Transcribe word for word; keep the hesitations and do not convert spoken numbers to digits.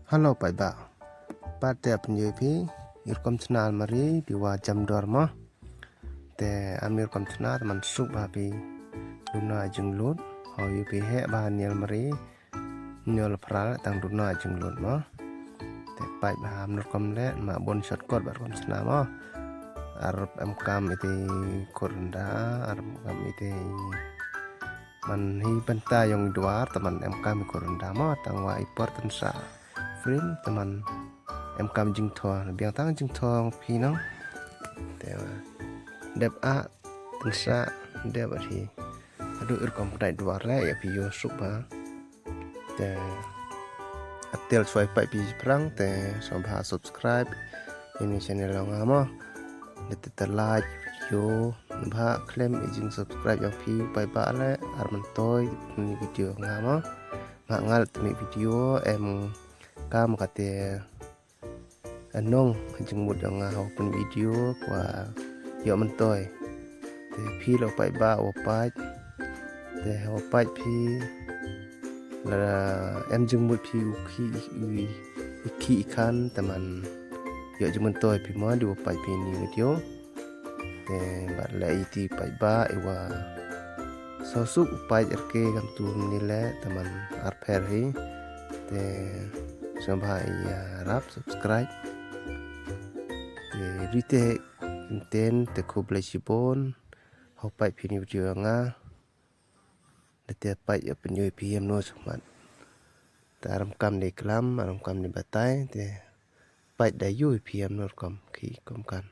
Hello paidbah. Pat te pynjoi phi i rukom chna almari di wa jam dor mo. Te am i rukom chna te man suk ba phi duna jinglut. Ho yu phi he ba ni almari ni al pral tang duna jinglut mo. Te pait ba am rukom le ma bon shortcut ba rukom chna mo. Ar em kam ite kurunda, ar em kam ite man hi benta yong dwar te man em kam i kurunda mo tang wa i por ten sa frame te man em kam jingtho biang tang jingtho phi nang. Te dep a ten sa dep a hi adu i rukom pyntai dwar le ya phi yo suk ba. Te atel shuai pait phi prang te sngewbha subscribe ini channel long amo. Te te like video ba klem i jing subscribe yang phi paidbah le ar mentoi ni video ngamo. Ma ngal te mi video em kam kate anong jingmut jong nga ha pyn video kwa yo mentoi. Te phi lo paidbah wa pait te wa pait phi la em jingmut phi u khi u khi i khan te man yo jingmut toi phi ma di wa pait phi ni video. Te bat le iti paidbah i wa so suk u pait er ke kam tu ni le te man ar pher hi. Te sngewbha i ya rap subscribe. Te rite inten te khublei shibun. Ho pait phi ni video nga. Te pait ya pynjoi phi em no smat. Te aram kam de klam aram kam de batai te pait da yu phi em no kam ki kom kan.